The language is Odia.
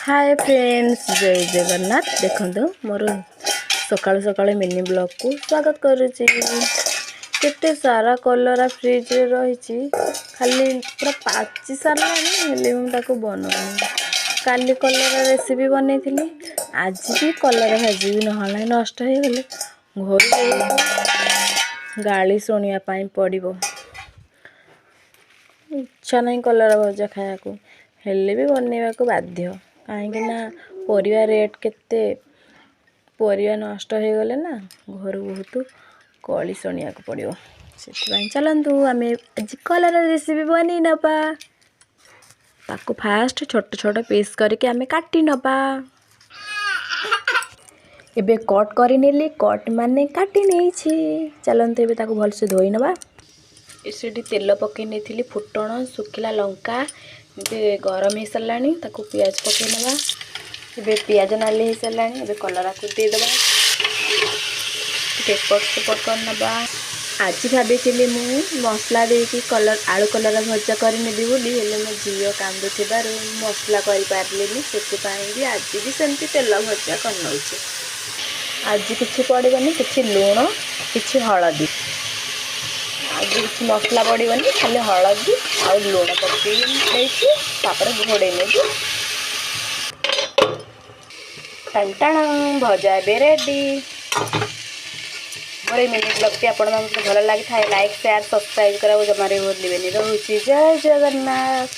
ହାଏ ଫ୍ରେଣ୍ଡସ୍, ଜୟ ଜଗନ୍ନାଥ। ଦେଖନ୍ତୁ, ମୋର ସକାଳୁ ସକାଳୁ ମିନି ବ୍ଲଗ୍କୁ ସ୍ୱାଗତ କରୁଛି। କେତେ ସାରା କଲରା ଫ୍ରିଜରେ ରହିଛି, ଖାଲି ପୁରା ପାଚି ସାରିଲାଣି, ହେଲେ ମୁଁ ତାକୁ ବନଉନି। କାଲି କଲରା ରେସିପି ବନେଇଥିଲି, ଆଜି ବି କଲରା ଭାଜିବି, ନହେଲେ ନଷ୍ଟ ହେଇଗଲେ ଘରୁ ବହୁତ ଗାଳି ଶୁଣିବା ପାଇଁ ପଡ଼ିବ। ଇଚ୍ଛା ନାହିଁ କଲରା ଭଜା ଖାଇବାକୁ, ହେଲେ ବି ବନେଇବାକୁ ବାଧ୍ୟ, କାହିଁକି ନା ପରିବା ରେଟ୍ କେତେ। ପରିବା ନଷ୍ଟ ହେଇଗଲେ ନା ଘରୁ ବହୁତ କଳି ଶୁଣିବାକୁ ପଡ଼ିବ। ସେଥିପାଇଁ ଚାଲନ୍ତୁ, ଆମେ ଆଜି କଲରା ରେସିପି ବନେଇ ନେବା। ତାକୁ ଫାଷ୍ଟ ଛୋଟ ଛୋଟ ପିସ୍ କରିକି ଆମେ କାଟି ନେବା। ଏବେ କଟ୍ କରିନେଲି, କଟ୍ ମାନେ କାଟି ନେଇଛି। ଚାଲନ୍ତୁ, ଏବେ ତାକୁ ଭଲସେ ଧୋଇ ନେବା। ସେଠି ତେଲ ପକାଇ ନେଇଥିଲି, ଫୁଟଣ, ଶୁଖିଲା ଲଙ୍କା। ଏବେ ଗରମ ହେଇସାରିଲାଣି, ତାକୁ ପିଆଜ ପକାଇ ନେବା। ଏବେ ପିଆଜ ନାଲି ହେଇସାରିଲାଣି, ଏବେ କଲରାକୁ ଦେଇଦେବା। ଟିକେ ଏପଟ ସେପଟ କରିନେବା। ଆଜି ଭାବିଥିଲି ମୁଁ ମସଲା ଦେଇକି ଆଳୁ କଲରା ଭଜା କରିନେବି ବୋଲି, ହେଲେ ମୋ ଝିଅ କାନ୍ଦୁଥିବାରୁ ମସଲା କରିପାରିଲିନି। ସେଥିପାଇଁ ବି ଆଜି ବି ସେମିତି ତେଲ ଭଜା କରିନେଉଛି। ଆଜି କିଛି ପଡ଼ିବନି, କିଛି ଲୁଣ, କିଛି ହଳଦୀ। ଆଜି କିଛି ମସଲା ପଡ଼ିବନି, ଖାଲି ହଳଦୀ ଆଉ ଲୁଣ ପକାଇ ଦେଇଛି। ତାପରେ ଘୋଡ଼େଇ ନେବି। ଟଣ୍ଟଣ, ଭଜା ଏବେ ରେଡ଼ି। ମୋର ଏଇ ମିନି ବ୍ଲଗ୍ଟି ଆପଣମାନଙ୍କୁ ଭଲ ଲାଗିଥାଏ, ଲାଇକ୍, ସେୟାର, ସବସ୍କ୍ରାଇବ୍ କରିବାକୁ ଜମାରେ ଭୁଲିବେନି। ରହୁଛି, ଜୟ ଜଗନ୍ନାଥ।